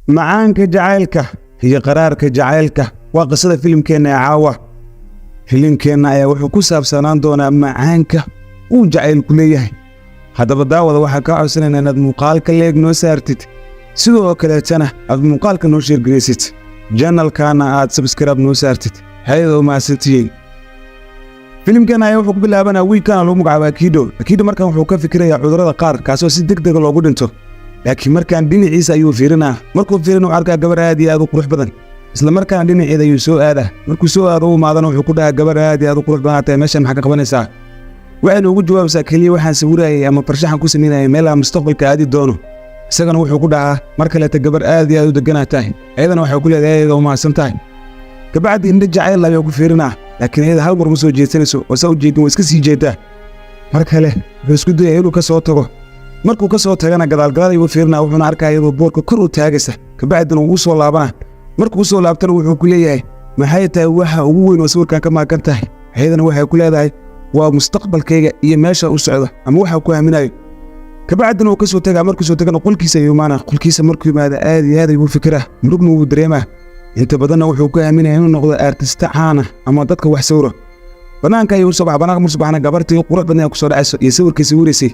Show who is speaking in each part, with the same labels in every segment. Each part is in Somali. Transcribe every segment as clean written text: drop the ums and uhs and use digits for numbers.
Speaker 1: Macaanka jacaylka iyo qaraarka jacaylka waa qisada filimkeenna ee caawa. Filimkeenna ayaa wuxuu ku saabsanaan doonaa macaanka uu jacaylku leeyahay. Haddaba daawada, waxaa kaa codsanayna inaad muuqaalka like noo saartid, sidoo kaleetana aad muuqaalka noo share garaysid, channelkaana aad subscribe noo saartid. Hayadoo mahadsantihiin. Filimkan ayaa wuxuu ku bilaabanaa wiilkana lagu magacaabo Akido. Akido markan wuxuu ka fikirayaa cudurrada qaar, kaasoo si deg dega loogu dhinto, laakiin markaan dhinaciisa ayuu fiirinaa. Markuu fiirina, wuxuu arkaa gabar aad iyo aad u qurux badan. Isla markaana dhinaceeda ayuu soo aadaa. Markuu soo aado u imaadana, wuxuu ku dhahaa: "Gabar aad iyo aad u qurux badan tahay, meeshan maxaa ka qabanaysaa?" Waxaynu ugu jawaabaysaa: "Keliya waxaan sawirayay ama farshaxan ku samaynayay meelaha mustaqbalka aadi doono." Isagana wuxuu ku dhahaa: "Mar kaleeta gabar aad iyo aad u deganaa tahay." Ayadana waxay ku leedahay: "Ayada u mahadsan tahay." Kabacdi indho jacayl ayuu ku fiirinaa, laakiin ayada hal mar ma soo jeedsanayso oo saa u jeedin, waa iska sii jeedaa. Mar kale wuxuu isku dayaya inuu ka soo tago. Markuu ka soo tagana, gadaalgadaal ayuu fiirinaa, wuxuuna arkaa iyadoo boorka kor u taagaysa. Kabacdina wuu u soo laabanaa. Markuu u soo laabtana, wuxuu ku leeyahay: "Maxay tahay waxa ugu weyn oo sawirkan ka maagan tahay?" Ayadana waxay ku leedahay: "Waa mustaqbalkayga iyo meesha u socdo ama waxa ku aaminayo." Kabacdina wuu ka soo tagaa. Markuu soo tagana, qolkiisa ayuu imaanaa. Qolkiisa markuu yimaada, aad iyo aad ayuu u fikiraa, murugna wuu dareemaa. Inta badanna wuxuu ku aaminaya inuu noqdo artist caana ama dadka wax sawiro. Bannaanka ayuu usoo baxa. Bannaanka markuu baxana, gabartii qurux badnaa ku soo dhacayso iyo sawirkii sawiraysay.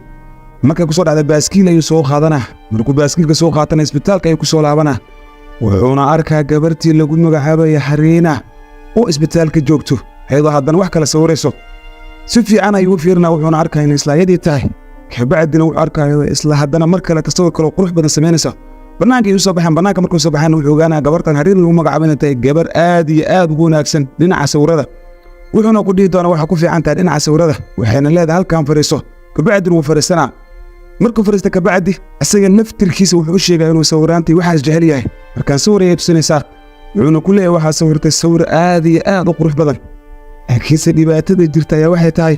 Speaker 1: Markay ku soo dhacda, baaskiil ayuu soo qaadanaa. Markuu baaskiilka soo qaatana, isbitaalka ayuu ku soo laabanaa. Wuxuuna arkaa gabartii lagu magacaabaya Hariina oo isbitaalka joogto, ayadoo haddana wax kale sawirayso. Si fiican ayuu u fiirinaa, wuxuuna arkaa inay islaayadii tahay. Kabacdina wuxuu arkayo isla haddana mar kale tasawir kaloo qurux badan samaynaysa. Bannaanka ayuu soo baxeen. Bannaanka markuu soo baxeen, wuxuu ogaanaya gabartan Hariin lagu magacaabo inay tahay gabar aad iyo aad ugu wanaagsan dhinaca sawirada. Wuxuuna ku dhihi doonaa: "Waxaa ku fiican tahay dhinaca sawirada." Waxayna leedahay: "Halkan fadhiiso." Kabacdina wuu fadhiisanaa. Markuu fadhiista kabacdi, isaga naftirkiisa wuxuu u sheegaa inuu sawiraantii waxaas jecel yahay. Markaan sawir ayay tusinaysaa, wuxuuna ku leeyahay: "Waxaa sawirtay sawir aad iyo aad u qurux badan." Laakiinse dhibaatada jirta ayaa waxay tahay,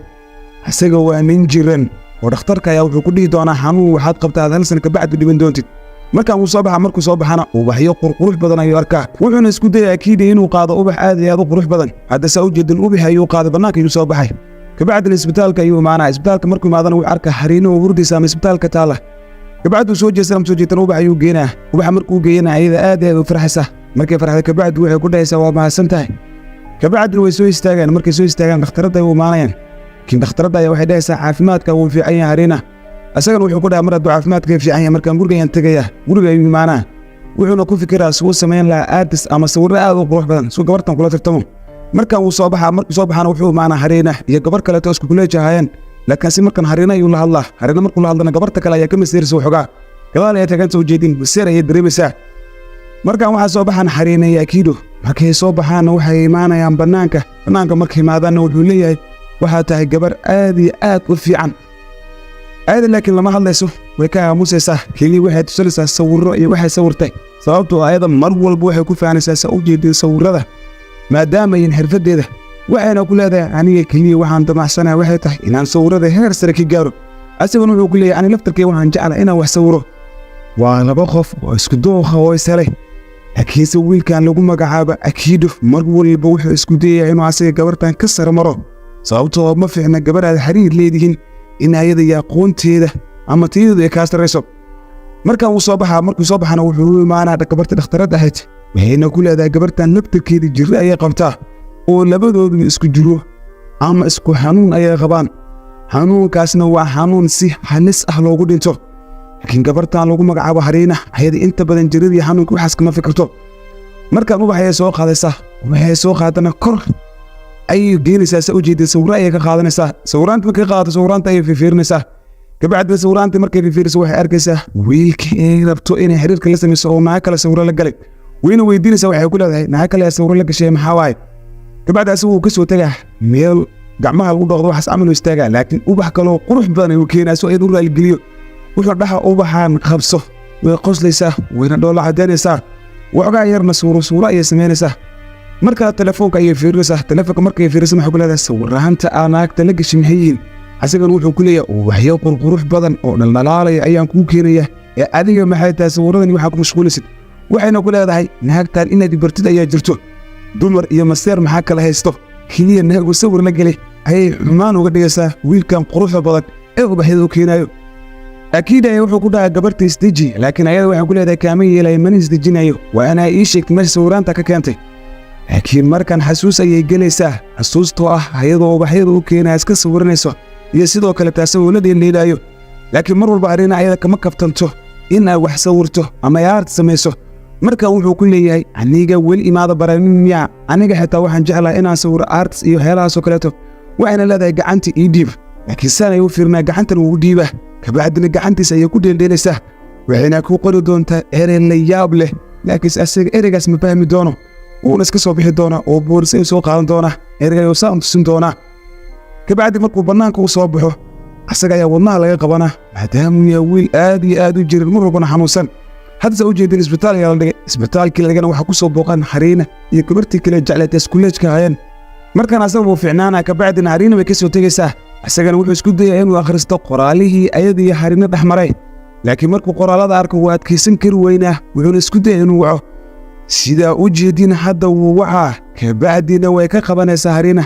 Speaker 1: isaga waa nin jiran oo dhakhtarka ayaa wuxuu ku dhihi doonaa: "Xanuun waxaad qabtaa aad hal sana kabacdi dhiban doontid." Markaan wuu soo baxa. Markuu soo baxana, ubaxyo qurqurux badan ayuu arkaa. Wuxuuna isku dayay Akiidi inuu qaado ubax aad iyo aad u qurux badan. Hadda saa u jeedin, ubax ayuu qaaday, bannaanka ayuu soo baxay. Kabacdina isbitaalka ayuu imaanaa. Isbitaalka markuu imaadana, wuxuu arkaa Hariino oo hurdaysa ama isbitaalka taala. Kabacduu soo jeesana ama soo jeetana, ubax ayuu geenaa. Ubaxa markuu geeyana, ayada aad iyo aad u farxaysa. Markay farxday kabacdi, waxay ku dhahaysaa: "Waa mahadsan tahay." Kabacdina way soo istaagaan. Markay soo istaagaan, dhakhtaradda ay u imaanayaan, laakiin dhakhtaradda ayaa waxay dhahaysaa: "Caafimaadka wuu fiican yahay Hariina." Isagana wuxuu ku dhahay: "Mar hadduu caafimaadka fiican yahay, markaan guriga ayaan tegayaa." Guriga ayuu imaanaa. Wuxuuna ku fikiraa suu samayn lahaa artist ama sawirro aad u qurux badan, suu gabartan kula tartamo. Markan wuu soo baxaa. Markuu soo baxaana, wuxuu imaanaa Hariina iyo gabar kaleeto isku kuleej ahaayeen, laakiin si markan Hariina ayuu la hadlaa. Hariina markuu la hadlana, gabarta kale ayaa ka maseeraysa. Waxoogaa gadaal ayaa taaganta, ujeedin maseer ayay dareemaysaa. Markan waxaa soo baxaan Hariina iyo Akiido. Markay soo baxaanna, waxay imaanayaan bannaanka. Bannaanka markay imaadaanna, wuxuu leeyahay: "Waxaa tahay gabar aad iyo aad u fiican." Aada laakiin lama hadlayso, way ka aamusaysaa. Keliya waxay tusinaysaa sawirro iyo waxay sawirtay, sababtoo ayada mar walba waxay ku faanaysaa, saa u jeedin, sawirrada, maadaama ayin xirfaddeeda. Waxayna ku leedahay: "Aniga keliya waxaan damacsanaha waxay tahay inaan sawirrada heer sare ka gaaro." Asaguna wuxuu ku leeyahay: "Ani laftarkay waxaan jeclaa inaan wax sawiro." Waa laba qof oo isku dooqa oo is helay, laakiinse wiilkan lagu magacaabo Akiido mar walba wuxuu isku dayayaa inuu asaga gabartan ka sare maro, sababtoo ma fiicna gabar aad xiriir leedihiin in ayada iyo aqoonteeda ama tayadeedu ay kaa sarrayso. Markan wuu soo baxaa. Markuu soo baxana, wuxuu u imaanaa gabarta dhakhtarad ahayd. Waxayna ku leedahay: "Gabartan laftarkeeda jirro ayay qabtaa, oo labadoodu isku jiro ama isku xanuun ayay qabaan. Xanuunkaasna waa xanuun si halis ah loogu dhinto." Laakiin gabartan lagu magacaabo Hariina, ayada inta badan jiradii xanuunka waxaas kama fikirto. Markaan ubax ayay soo qaadaysaa. Ubaxay soo qaadana, kor ayay geenaysaa. Sa ujeedda, sawirro ayay ka qaadanaysaa. Sawiraanta markay qaadato, sawiraanta ayay fiirfiirinaysaa. Kabacdina sawiraantii markay fiirfiiriso, waxay arkaysaa wiilkii ay rabto inay xiriirka la samayso oo naag kale sawiro la galay. Wayna weydiinaysaa. Waxay ku leedahay: "Naag kale ayaa sawiro la gashay, maxaa waaye?" Kabacdi asagu wuu ka soo tegaa. Meel gacmaha lagu dhaqdo waxaas camal u istaagaa, laakiin ubax kaloo qurux badan ayuu keenaa si ayada u raaligeliyo. Wuxuu dhaha: "Ubaxaan qabso." Way qoslaysaa, wayna dhoolla cadaynaysaa. Waxoogaa yarna suuro suuro ayay samaynaysaa. Mar kale telefoonka ayay fiirinaysaa. Telefoonka markay fiirisa, maxay ku leedahay: "Sawiraanta aa naagta la gashay maxay yihiin?" Asagana wuxuu ku leeyahay: "Ubaxyo qurqurux badan oo dhaldhalaalaya ayaan kuu keenaya, ee adiga maxay tahay sawirradani waxaa ku mashquulaysid?" Waxayna ku leedahay: "Naagtan inaad bartid ayaa jirto. Dumar iyo maseer maxaa kala haysto? Keliya naagu sawir la gelay ayay xumaan uga dhigaysaa wiilkan quruxda badan ee ubaxyada u keenaayo." Akiida ayaa wuxuu ku dhahaa, "Gabarta isdeji," laakiin ayada waxay ku leedahay, "Kaama yeelaya, mana isdejinayo, waa inaa ii sheegtay meesha sawiraanta ka keentay." Laakiin markan xasuus ayay gelaysaa, xasuustoo ah ayadoo ubaxyada u keenaya iska sawiranayso iyo sidoo kale taasagoo la dheeldheelaayo. Laakiin mar walba Hariina ayada kama kaftanto in ay wax sawirto ama ay art samayso. Markan wuxuu ku leeyahay, "Aniga weli imaada baranin miya? Aniga xitaa waxaan jeclahay inaan sawiro arts iyo waxyaalahaasoo kaleeto." Waxayna leedahay, "Gacanta ii dhiib." Laakiin saan ayuu fiirnaa, gacantan wuu dhiibaa, kabacdina gacantiisa ayay ku dheeldheelaysaa, waxayna ku qori doontaa erey la yaab leh. Laakiinse asaga ereygaas ma fahmi doono, wuuna iska soo bixi doonaa oo boorisa ayuu soo qaadan doonaa, ereyga ayuu saan tusin doonaa. Kabacdi markuu bannaanka u soo baxo, asaga ayaa wadnaha laga qabanaa, maadaamuu yahay wiil aad iyo aad u jirin, mar walbana xanuunsan. Haddase u jeedin, isbitaal ayaa la dhigay. Isbitaalkii lagana waxaa ku soo booqan Hariina iyo gabartii kale jecleed iskuleejka hayeen. Markaan asaga wuu fiicnaana, kabacdina Hariina way ka soo tegaysaa. Isagana wuxuu isku dayaya inuu akhristo qoraalihii ayada iyo Hariina dhex maray, laakiin markuu qoraallada arko wuu adkaysan kari weynaa, wuxuuna isku dayay inuu waco. Sidaa u jeedin, hadda wuu wacaa, kabacdina way ka qabanaysaa Hariina.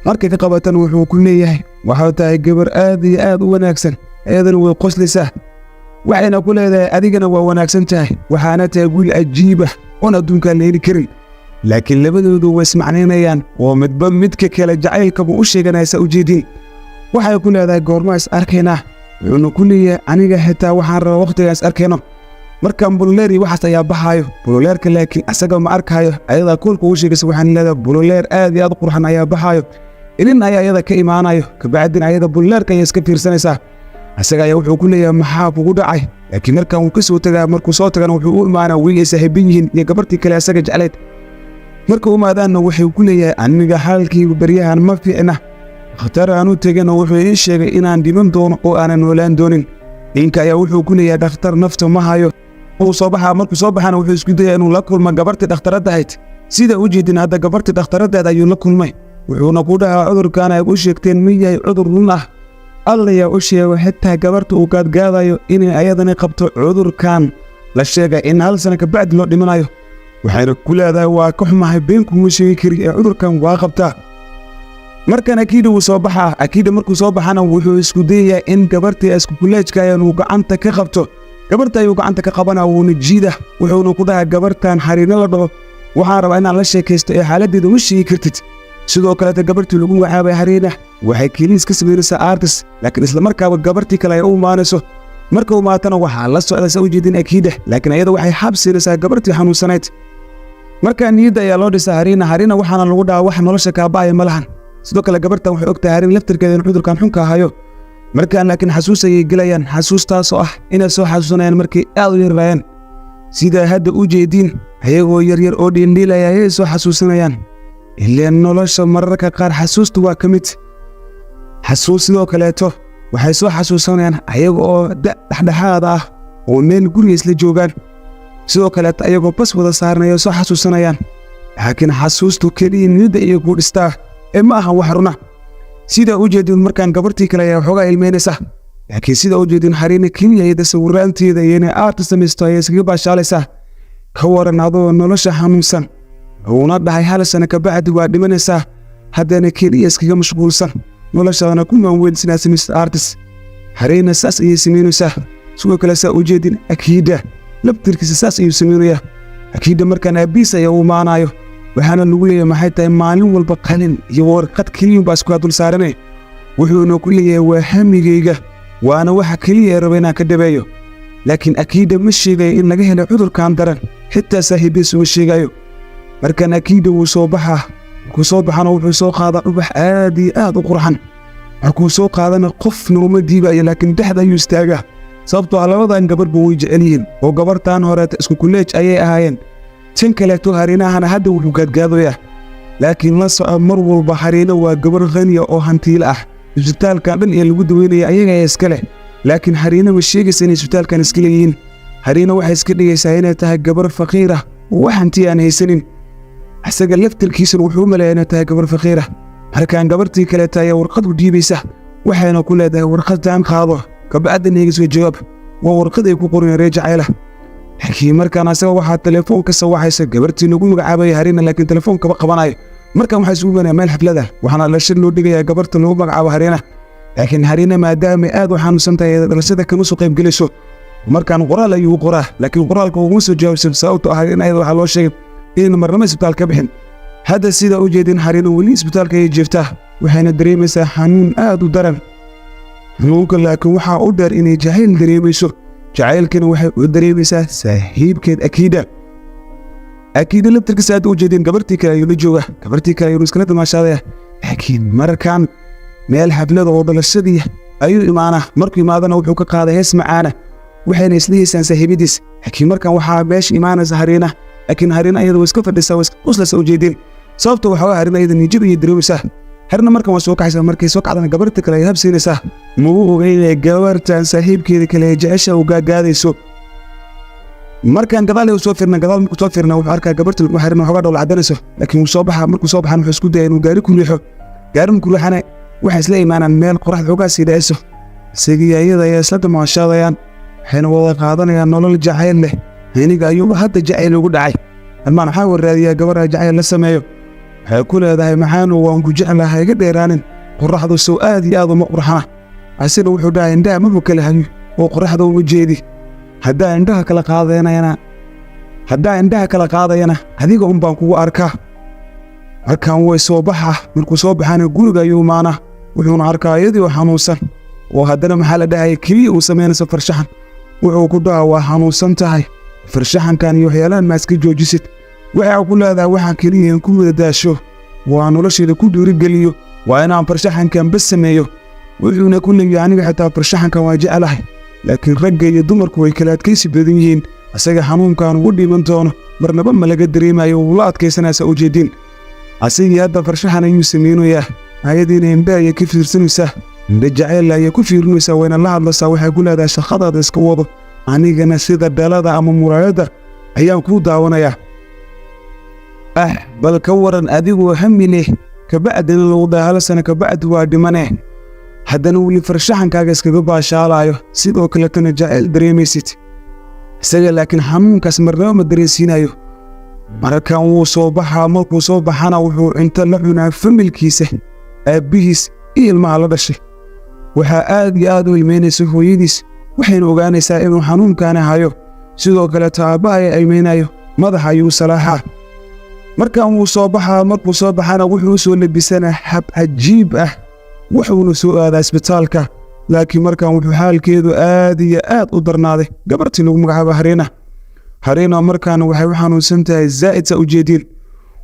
Speaker 1: Markay ka qabatan, wuxuu ku leeyahay, "Waxaa tahay gabar aad iyo aad u wanaagsan." Ayadana way qoslaysaa, waxayna ku leedahay, "Adigana waa wanaagsan tahay, waxaana tahay wiil ajiibah oon adduunkaan la heli karin." Laakiin labadoodu way ismacnaynayaan oo midba midka kale jacaylkabu u sheeganaysa. Ujeedin, waxay ku leedahay, "Goorma is arkaynaa?" Wuxuuna ku leeyahay, "Aniga xitaa waxaan rabaa wakhtigaan is arkayno." Markan bululeer iyo waxaas ayaa baxaayo bululeerka, laakiin asaga ma arkaayo. Ayadaa koolka ugu sheegaysa, waxaan leedahay, "Bululeer aad iyo aad u qurxan ayaa baxaayo." Ilin ayaa iyada ka imaanayo, kabacdina ayada bululeerka ayaa iska fiirsanaysaa. Asaga ayaa wuxuu ku leeyahay, "Maxaa kugu dhacay?" Laakiin markan wuu ka soo tegaa. Markuu soo tagana, wuxuu u imaanaa wiil ay saaxiiban yihiin iyo gabartii kale asaga jeclayd. Marka u imaadaanna, wuxuu ku leeyahay, "Aniga xaalkaygu baryahan ma fiicna. Dhakhtar aan u tegana wuxuu ii sheegay inaan dhiman doono oo aanan noolaan doonin." Ninka ayaa wuxuu ku leeyahay, "Dhakhtar nafta ma hayo." Wuu soo baxaa. Markuu soo baxana, wuxuu isku dayaa inuu la kulmo gabartii dhakhtaradda ahayd. Sida u jeedin, hadda gabartii dhakhtaraddeed ayuu la kulmay, wuxuuna ku dhahaa, "Cudurkan ay u sheegteen ma yahay cudur run ah?" Allayaa u sheego xitaa gabarta uu gaadgaadayo inay ayadani qabto cudurkan la sheegay in hal sana kabacdi loo dhimanayo. Waxayna ku leedahay, "Waa ka xumahay, been kuma sheegi kari ee cudurkan waa qabtaa." Markan Akiida wuu soo baxaa. Akiida markuu soo baxana, wuxuu isku dayayaa in gabartii isku kuleejkaayeen uu gacanta ka qabto. Gabarta ayuu gacanta ka qabanaa, wuuna jiida, wuxuuna ku dhahaa, "Gabartan Xariino la dhaho waxaan rabaa inaan la sheekaysto ee xaaladdeeda uma sheegi kartid." Sidoo kaleeta gabartii lagu magacaabay Hariina waxay keliis ka samaynaysaa artist, laakiin isla markaaba gabartii kale ay u imaanayso. Marka umaatana, waxaa la socda, sa u jeedin, Akiida, laakiin ayada waxay xabsiinaysaa gabartii xanuunsanayd. Markaa niyadda ayaa loo dhisaa Hariina. Hariina waxaana lagu dhahaa, "Wax nolosha kaaba'aya ma lahan." Sidoo kale gabartan waxay og tahay Hariina laftirkeeda in cudurkan xunka hayo markaan, laakiin xasuus ayay gelayaan, xasuustaasoo ah inay soo xasuusanayaan markay aad u yarraayeen. Sidaa hadda u jeediin, ayagoo yaryar oo dhiindhiilaya ayay soo xasuusanayaan. Ileen nolosha mararka qaar xasuustu waa ka mid xasuus. Sidoo kaleeto waxay soo xasuusanayaan ayaga oo da' dhexdhexaad ah oo meel guriga isla joogaan. Sidoo kaleeto ayagoo bas wada saarnaya soo xasuusanayaan. Laakiin xasuustu keliya niyadda iyo kuu dhistaa ee ma ahan wax runa. Sidaa u jeedin, markaan gabartii kale ayaa waxoogaa ilmeynaysa, laakiin sidaa u jeedin, Xariina keliya iyada sawiraanteeda iyo inay art samaysto ayay iskaga baashaalaysaa. Ka waran adoo nolosha xanuunsan, uuna dhahay hal sana kabacdi waa dhimanaysaa, haddana keliya iskaga mashquulsan noloshaadana ku maanweyn inaad samaysid artist? Xariina saas ayay samaynaysaa. Sidoo kale, saa u jeedin, Akiida laftirkiisa saas ayuu samaynayaa. Akiida markaan aabbiis ayaa u imaanayo, waxaana lagu leeyahay, "Maxay tahay maalin walba qalin iyo warqad keliyun baa isku dul saaranay?" Wuxuuna ku leeyahay, "Waa hamigayga, waana waxa keliya ee raba inaan ka dhabeeyo." Laakiin Akiida ma sheegayo in laga helay cudurkan daran, xitaa saaxiibbiis uma sheegayo. Markaan Akiida wuu soo baxaa. Markuu soo baxana, wuxuu soo qaadaa ubax aad iyo aad u qurxan. Markuu soo qaadana, qofna uma diibayo, laakiin dhexda ayuu istaagaa, sababtoo ah labadan gabarhba way jecel yihiin, oo gabartan horeeta isku kuleej ayay ahaayeen. Tan kaleeto Hariinahana hadda wuxuu gaadgaadoyaa. Laakiin la soco mar walba, Hariino waa gabar khaniya oo hantiile ah. Isbitaalkan dhan ee lagu daweynaya ayaga ayaa iska leh, laakiin Hariino ma sheegaysa inay isbitaalkan iska leeyihiin. Hariino waxay iska dhigaysaa inay tahay gabar faqiir ah oo wax hanti aan haysanin. Isaga laftirkiisuna wuxuu u maleeyaa inay tahay gabar faqiir ah. Markaan gabartii kaleeta ayaa warqad u dhiibaysa, waxayna ku leedahay, "Warqaddan qaado, kabacdina iga soo jawaab." Waa warqad ay ku qoreen reer jacayla. Laakiin markaan asaga waxaa telefoon ka sawaxaysa gabartii lagu magacaabaya Hariina, laakiin telefoon kama qabanayo. Markaan waxaa isugu imanaya meel xaflada, waxaana dhasha loo dhigayaa gabarta lagu magacaabo Hariina. Laakiin Harina maadaamay aad u xanuunsan tahay, dhalashada kama soo qaybgelayso. Markaan qoraal ayuu qoraa, laakiin qoraalka uguma soo jawaabsan, sababto ah Harina ayada waxaa loo sheegay inayna marnaba isbitaal ka bixin. Hadda sidaa u jeedin, Harina weli isbitaalka ayay jiiftaa, waxayna dareemaysaa xanuun aad u daran. Xanuunka laakiin waxaa u dheer inay jacayl dareemayso. Jacaylkana waxay u dareemaysaa saaxiibkeed Akiida. Akiida laftarkiisa aad u jeedin, gabartii kale ayuu la jooga, gabartii kale ayuu iskala damaashaadaya. Laakiin markaan meel xaflada oo dhalashadii ayuu imaanaa. Markuu imaadana wuxuu ka qaaday hees macaana, waxayna isla heysaan saaxiibadiis. Laakiin markan waxaa meesha imaanaysa Hariina. Laakiin Hariina ayada way iska fadhisaa, way iska qoslaysa ujeedin, sababta waxaa waa Hariina ayada niyad jab ayay dareemaysaa. Harina markan waa soo kaxaysaa. Markay soo kacdana gabarta kale ay habsiinaysaa. Mugu ogeynaya gabartan saaxiibkeeda kale ee jecesha u gaagaadayso. Markaan gadaal soo fiirna, gadaal markuu soo fiirna, wuxuu arkaa gabarta lagu Harina waxoogaa dhoola cadanayso. Laakiin wuu soo baxaa. Markuu soo baxana wuxuu isku daya inuu gaari ku riixo. Gaari markuu riixana, waxay isla imaanaan meel qoraxda xoogaa sii dhacayso. Isagii ayada ayaa isla damaashaadayaan, waxayna wada qaadanayaan nolol jacayl leh. Aniga ayuuba hadda jacayl ugu dhacay. Armaan waxaa warraadiyaa gabarha jacayl la sameeyo. Waxay ku leedahay, "Maxaanu waan ku jeclahay, iga dheeraanin. Qorraxdu sow aad iyo aad uma qurxana?" Asina wuxuu dhahay, "Indhaha maba kala hayo oo qorraxda uma jeedi. Haddaa indhaha kala qaadaynayana, haddaa indhaha kala qaadayana, adiga un baan kugu arkaa." Markaan way soo baxa. Markuu soo baxana guriga ayuu imaanaa, wuxuuna arkaa iyadii oo xanuunsan oo haddana maxaa la dhahaya keliya uu samaynayso farshaxan. Wuxuu ku dhaha, "Waa xanuunsan tahay, farshaxankan iyo waxyaalahan maa iska joojisid?" Waxaa ku leedahay, "Waxaan keliya in ku wada daasho waa noloshayda ku dhiirigeliyo, waa inaan farshaxankan bas sameeyo." Wuxuuna ku leeyahay, "Aniga xitaa farshaxankan waa jeclahay, laakiin ragga iyo dumarku way kala adkaysi badan yihiin. Isaga xanuunkan ugu dhiman doono marnaba ma laga dareemayo, wuu la adkaysanaysa ujeedin." Asagii hadda farshaxan ayuu samaynayaa, ayadiina indha ayay ka fiirsanaysaa, indha jacayl ayay ku fiirinaysaa, wayna la hadlaysaa. Waxay ku leedahay, "Shaqadaada iska wado, anigana sida dhalada ama muraayadda ayaan kuu daawanayaa." Ah, bal ka waran adigoo hami leh, kabacdina lagu dhaha hal sana kabacdi waa dhimane, haddana weli farshaxankaaga iskaga baashaalaayo, sidoo kaletana jacayl dareemaysid. Isaga laakiin xanuunkaas marnaba ma dareensiinayo. Markan wuu soo baxaa. Markuu soo baxana wuxuu cunto la cunaa familkiisa, aabbihiis iyo ilmaha la dhashay. Waxaa aad iyo aad u ilmaynaysa hooyadiis, waxayna ogaanaysaa inuu xanuunkaani hayo. Sidoo kaleeto aabbaha ayaa ilmaynayo, madaxa ayuu salaaxaa. Markan wuu soo baxaa. Markuu soo baxana wuxuu u soo labisanaa hab cajiib ah, wuxuuna soo aadaa isbitaalka. Laakiin markan wuxuu xaalkeedu aad iyo aad u darnaaday gabartii lagu magacaabo Hariina. Hariina markaana waxay u xanuunsan tahay zaa'id, saa ujeediin.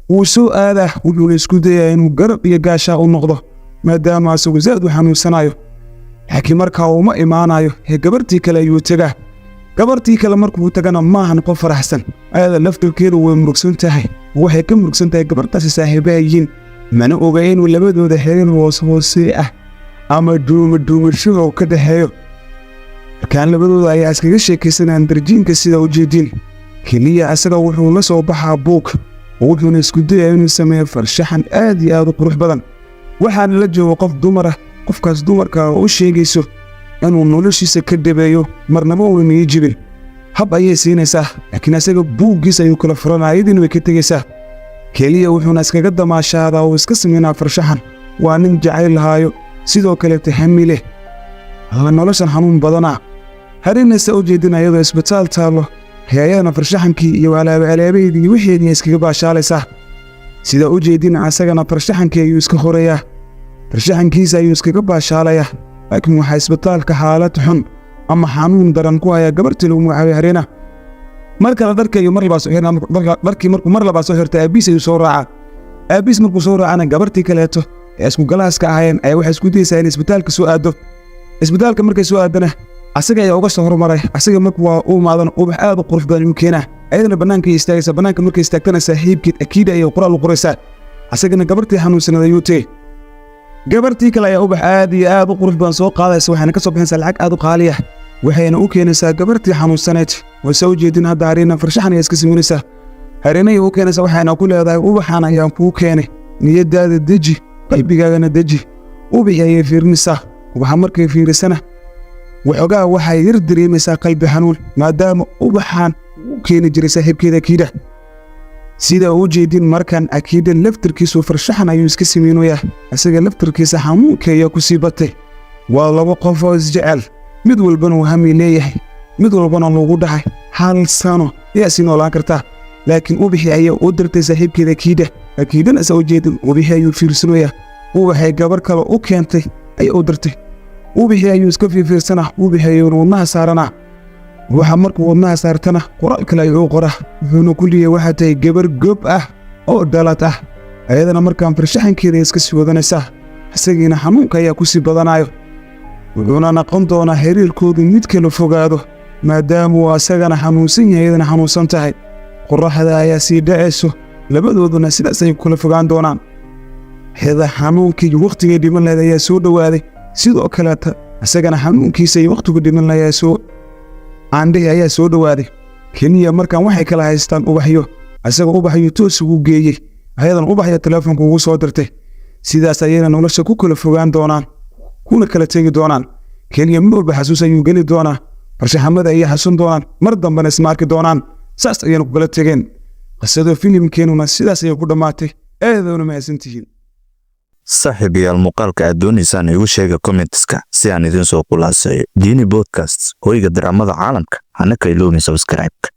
Speaker 1: Wuu soo aadaa, wuxuuna isku dayaa inuu garab iyo gaashaa u noqdo, maadaama asagu zaa'id u xanuunsanayo. Laakiin markaa uma imaanayo ee gabartii kale ayuu tegaa. Gabartii kale markuu tagana maahan qof faraxsan. Ayada laftirkeedu way murugsan tahay. Waxay ka murugsan tahay gabartaasi saaxiibaha yihiin, mana oga inuu labadooda xiriir hoos hoose ah ama duuma duumasho ka dhexeeyo. Markaan labadooda ayaa iskaga sheekaysanayaan darjiinka, sida ujeediin. Keliya asaga wuxuu la soo baxaa buug, wuxuuna isku dayaa inuu sameeyo farshaxan aad iyo aad u qurux badan. Waxaana la joogo qof dumar ah, qofkaas dumarka oo u sheegayso inuu noloshiisa ka dhabeeyo, marnaba uuna niyo jibin. Hab ayay siinaysaa, laakiin asaga buuggiis ayuu kala furanaya, iyadiina way ka tegaysaa. Keliya wuxuuna iskaga damaashaadaa oo iska samaynaa farshaxan. Waa nin jacayl lahaayo, sidoo kaleeta hami leh. Alla, noloshan xanuun badanaa! Harinaysa u jeedin ayadoo isbitaal taallo, hay-ayadana farshaxankii iyo alaabaheedii iyo wixeedii iskaga baashaalaysaa. Sida u jeedin, asagana farshaxankii ayuu iska horayaa, farshaxankiisa ayuu iskaga baashaalayaa. Laakiin waxaa isbitaalka xaalad xun ama xanuun daran ku hayaa gabartii lagu magacaabay Hareena. Mar kale dharkii ayuu mar labaa soo xirnaa. Dharkii markuu mar labaa soo xirtay, aabbiis ayuu soo raacaa. Aabbiis markuu soo raacana, gabartii kaleeto ee isku galaaska ahaayeen ayaa waxay isku dayeysaa in isbitaalka soo aaddo. Isbitaalka markay soo aadana, asaga ayaa uga soo hormaray. Asaga markuu waa u imaadana, ubax aad u qurux badan ayuu keenaa. Ayadana bannaanka ay istaagaysaa. Bannaanka markay istaagtana, saaxiibkeed Akiida ayay qoraal u qoraysaa. Asagana gabartii xanuunsanaed ayuu tegey. Gabartii kale ayaa ubax aad iyo aad u qurux badan soo qaadaysa, waxayna ka soo bixinaysaa lacag aad u qaaliya, waxayna u keenaysaa gabartii xanuunsaneed. Wayse u jeedin hadda Hariina farshaxan ayaa iska samaynaysaa. Hariinayay u keenaysaa, waxayna ku leedahay, "Ubaxan ayaan kuu keenay, niyaddaada deji, qalbigaagana deji." Ubaxii ayay fiirinaysaa. Ubaxa markay fiirisana, waxoogaa waxay yar dareemaysaa qalbi xanuun, maadaama ubaxan uu keeni jiray saaxiibkeeda Akiida. Sida uu jeedin, markan Akiida laftirkiisu farshaxan ayuu iska samaynayaa. Isaga laftirkiisa xanuunka ayaa ku sii batay. Waa laba qof oo isjecel, mid walbana uu hami leeyahay, mid walbana lagu dhahay hal sano ayaa sii noolaan kartaa. Laakiin ubixi ayaa u dirtay saaxiibkeeda Kiidha. Kiidhana isa ujeedin ubixi ayuu fiirsanayaa. Ubaxay gabar kale u keentay ayaa u dirtay. Ubixi ayuu iska fiirfiirsanaa, ubixi ayuuna wadnaha saaranaa. Waxa markuu wadnaha saartana qoraal kale ayuu u qoraa, wuxuuna ku leeyahay: "Waxaa tahay gabar gob ah oo dhalad ah." Ayadana markaan farshaxankeeda iska sii wadanaysaa, isagiina xanuunka ayaa ku sii badanayo, wuxuuna noqon doonaa xiriirkoodu mid kala fogaado, maadaama uu asagana xanuunsan yahay, iyadana xanuunsan tahay. Qorraxda ayaa sii dhacayso, labadooduna sidaas ay kula fogaan doonaan. Xida xanuunkii wakhtigay dhiman lahayd ayaa soo dhowaaday. Sidoo kaleeta isagana xanuunkiisa iyo wakhtigu dhiman lahayd soo caandhihi ayaa soo dhowaaday. Keliya markaan waxay kala haystaan ubaxyo. Isaga ubaxyo toos ugu geeyey, ayadan ubaxyo teleefonka ugu soo dirtay. Sidaas ayayna nolosha ku kala fogaan doonaan, kuna kala tegi doonaan. Keliya mid walba xasuus ayuu geli doonaa, farshaxamada ayay xasun doonaan, mar dambena isma arki doonaan. Saas ayayna ku kala tegeen. Qisada filimkeenuna sidaas ayay ku dhammaatay. Aadowna mahadsantihiin.
Speaker 2: Saaxiibayaal, muuqaalka aad doonaysaan igu sheega commentska si aan idiin soo khulaaseeyo. Diini Podcast, hoyga daraamada caalamka. Hana ka iloobin subscribe-ka.